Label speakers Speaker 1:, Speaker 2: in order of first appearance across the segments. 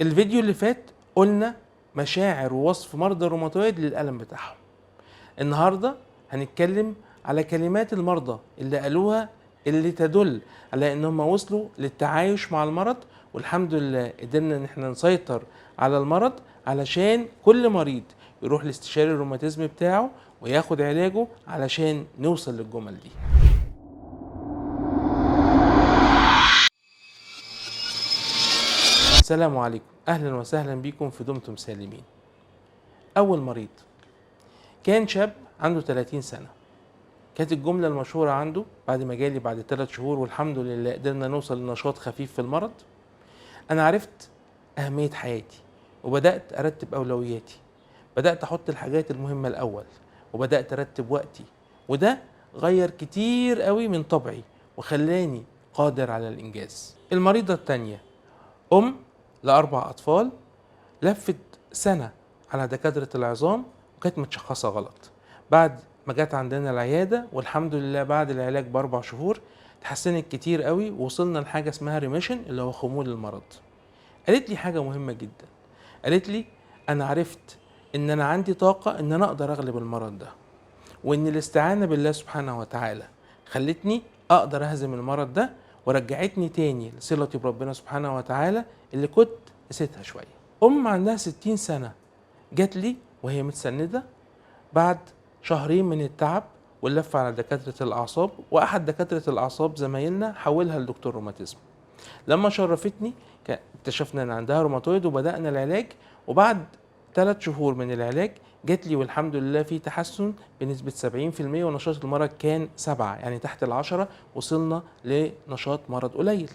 Speaker 1: الفيديو اللي فات قلنا مشاعر ووصف مرضى الروماتويد للألم بتاعهم. النهاردة هنتكلم على كلمات المرضى اللي قالوها اللي تدل على انهم وصلوا للتعايش مع المرض، والحمد لله قدرنا ان احنا نسيطر على المرض علشان كل مريض يروح لاستشاري الروماتيزم بتاعه وياخد علاجه علشان نوصل للجمل دي. السلام عليكم، اهلا وسهلا بكم في دمتم سالمين. اول مريض كان شاب عنده 30 سنة. كانت الجملة المشهورة عنده بعد ما جالي بعد 3 شهور والحمد لله قدرنا نوصل لنشاط خفيف في المرض: أنا عرفت أهمية حياتي وبدأت أرتب أولوياتي، بدأت أحط الحاجات المهمة الأول وبدأت أرتب وقتي، وده غير كتير قوي من طبعي وخلاني قادر على الإنجاز. المريضة التانية أم ل4 أطفال، لفت سنة على دكاترة العظام وكانت متشخصة غلط. بعد ما جت عندنا العيادة والحمد لله بعد العلاج ب4 شهور اتحسنت كتير قوي، ووصلنا لحاجة اسمها remission اللي هو خمول المرض. قالت لي حاجة مهمة جدا، قالت لي أنا عرفت إن أنا عندي طاقة إن أنا أقدر أغلب المرض ده، وإن الاستعانة بالله سبحانه وتعالى خلتني أقدر أهزم المرض ده ورجعتني تاني لصلتي بربنا سبحانه وتعالى اللي كنت نسيتها شوية. أم عندها 60 سنة جات لي وهي متسندة بعد شهرين من التعب واللف على دكاترة الأعصاب، وأحد دكاترة الأعصاب زمايلنا حولها لدكتور روماتيزم. لما شرفتني اكتشفنا إن عندها روماتويد وبدأنا العلاج، وبعد 3 شهور من العلاج جات لي والحمد لله في تحسن بنسبة 70%، ونشاط المرض كان 7، يعني تحت 10، وصلنا لنشاط مرض قليل.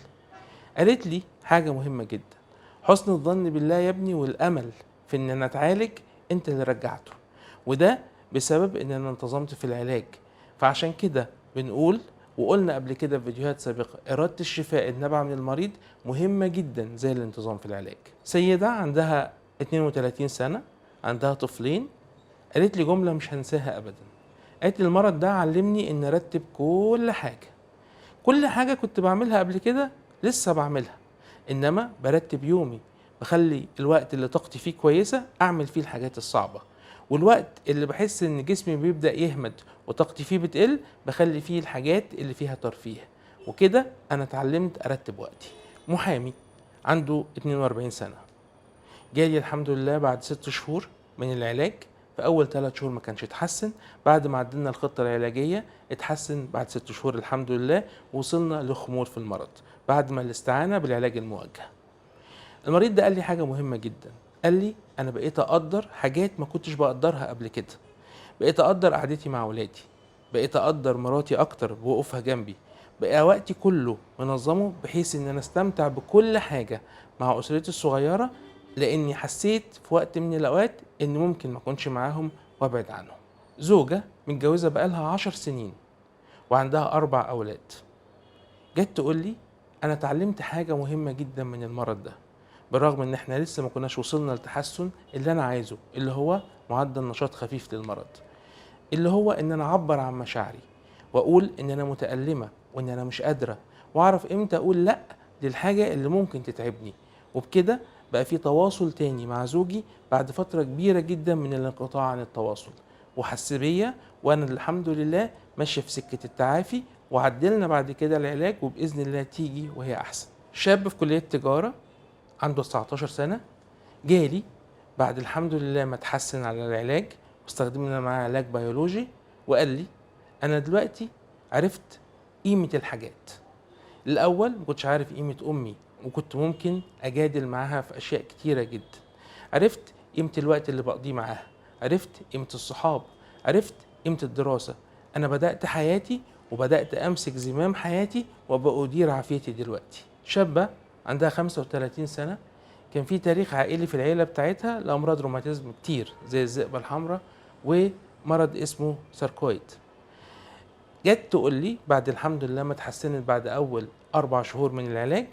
Speaker 1: قالت لي حاجة مهمة جدا: حسن الظن بالله يا ابني والأمل في إن أنا أتعالج أنت اللي رجعته، وده بسبب إن أنا انتظمت في العلاج. فعشان كده بنقول وقلنا قبل كده في فيديوهات سابقة، إرادة الشفاء النابعة من المريض مهمة جدا زي الانتظام في العلاج. سيدة عندها 32 سنة، عندها طفلين، قالت لي جملة مش هنساها أبدا. قالت لي المرض ده علمني إن أرتب كل حاجة، كل حاجة كنت بعملها قبل كده لسه بعملها، إنما برتب يومي، بخلي الوقت اللي طاقتي فيه كويسة أعمل فيه الحاجات الصعبة، والوقت اللي بحس إن جسمي بيبدأ يهمد وطاقتي فيه بتقل بخلي فيه الحاجات اللي فيها ترفيه. وكده أنا اتعلمت أرتب وقتي. محامي عنده 42 سنة جالي الحمد لله بعد 6 شهور من العلاج. في أول 3 شهور ما كانش اتحسن، بعد ما عدلنا الخطة العلاجية اتحسن بعد 6 شهور الحمد لله، وصلنا لخمول في المرض بعد ما الاستعانة بالعلاج الموجه. المريض ده قال لي حاجة مهمة جدا، قال لي أنا بقيت أقدر حاجات ما كنتش بقدرها قبل كده، بقيت أقدر قعدتي مع أولادي، بقيت أقدر مراتي أكتر بوقوفها جنبي، بقى وقتي كله منظمه بحيث إن أنا أستمتع بكل حاجة مع أسرتي الصغيرة، لأني حسيت في وقت من الأوقات إن ممكن ما أكونش معاهم وأبعد عنهم. زوجة متجوزة بقالها 10 سنين وعندها 4 أولاد، جت تقول لي أنا اتعلمت حاجة مهمة جدا من المرض ده، بالرغم إن إحنا لسه ما كناش وصلنا للتحسن اللي أنا عايزه اللي هو معدل نشاط خفيف للمرض، اللي هو إن أنا أعبر عن مشاعري وأقول إن أنا متألمة وإن أنا مش قادرة، وأعرف إمتى أقول لأ للحاجة اللي ممكن تتعبني. وبكده بقى في تواصل تاني مع زوجي بعد فترة كبيرة جدا من الانقطاع عن التواصل، وحس بيا وأنا الحمد لله ماشية في سكة التعافي، وعدلنا بعد كده العلاج وبإذن الله تيجي وهي أحسن. شاب في كلية تجارة عنده 19 سنة جالي بعد الحمد لله ما اتحسن على العلاج واستخدمنا معاه علاج بيولوجي، وقال لي أنا دلوقتي عرفت قيمة الحاجات. الأول ما كنتش عارف قيمة أمي وكنت ممكن أجادل معاها في أشياء كتيرة جدا، عرفت قيمة الوقت اللي بقضيه معاها، عرفت قيمة الصحاب، عرفت قيمة الدراسة. أنا بدأت حياتي وبدأت أمسك زمام حياتي وأبقى أدير عافيتي دلوقتي. شابة عندها 35 سنة، كان في تاريخ عائلي في العيلة بتاعتها لأمراض روماتيزم كتير زي الذئبة الحمراء ومرض اسمه ساركويد. جت تقول لي بعد الحمد لله ما اتحسنت بعد أول 4 شهور من العلاج،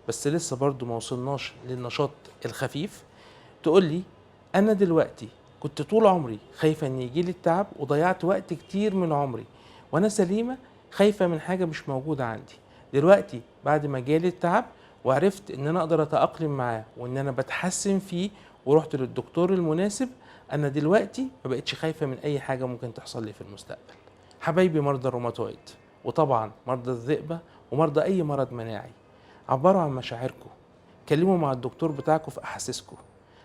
Speaker 1: بس لسه برضو ما وصلناش للنشاط الخفيف، تقول لي أنا دلوقتي كنت طول عمري خايفة إن يجيلي التعب وضيعت وقت كتير من عمري وأنا سليمة، خايفة من حاجة مش موجودة عندي. دلوقتي بعد ما جالي التعب وعرفت ان انا اقدر اتاقلم معاه وان انا بتحسن فيه ورحت للدكتور المناسب، انا دلوقتي ما بقتش خايفة من اي حاجة ممكن تحصل لي في المستقبل. حبايبي مرضى الروماتويد، وطبعا مرضى الذئبه ومرضى اي مرض مناعي، عبروا عن مشاعركم، اتكلموا مع الدكتور بتاعكم في احاسيسكم.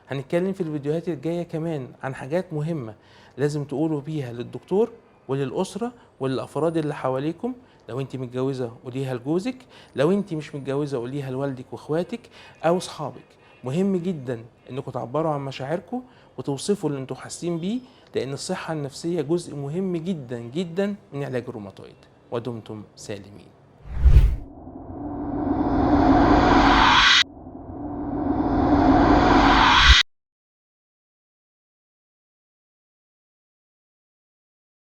Speaker 1: هنتكلم في الفيديوهات الجاية كمان عن حاجات مهمة لازم تقولوا بيها للدكتور وللاسره وللافراد اللي حواليكم. لو انت متجوزة قوليها لجوزك، لو انت مش متجوزة قوليها لوالدك واخواتك او اصحابك. مهم جدا انكم تعبروا عن مشاعركم وتوصفوا اللي انتوا حاسين بيه، لان الصحة النفسية جزء مهم جدا جدا من علاج الروماتويد. ودمتم سالمين.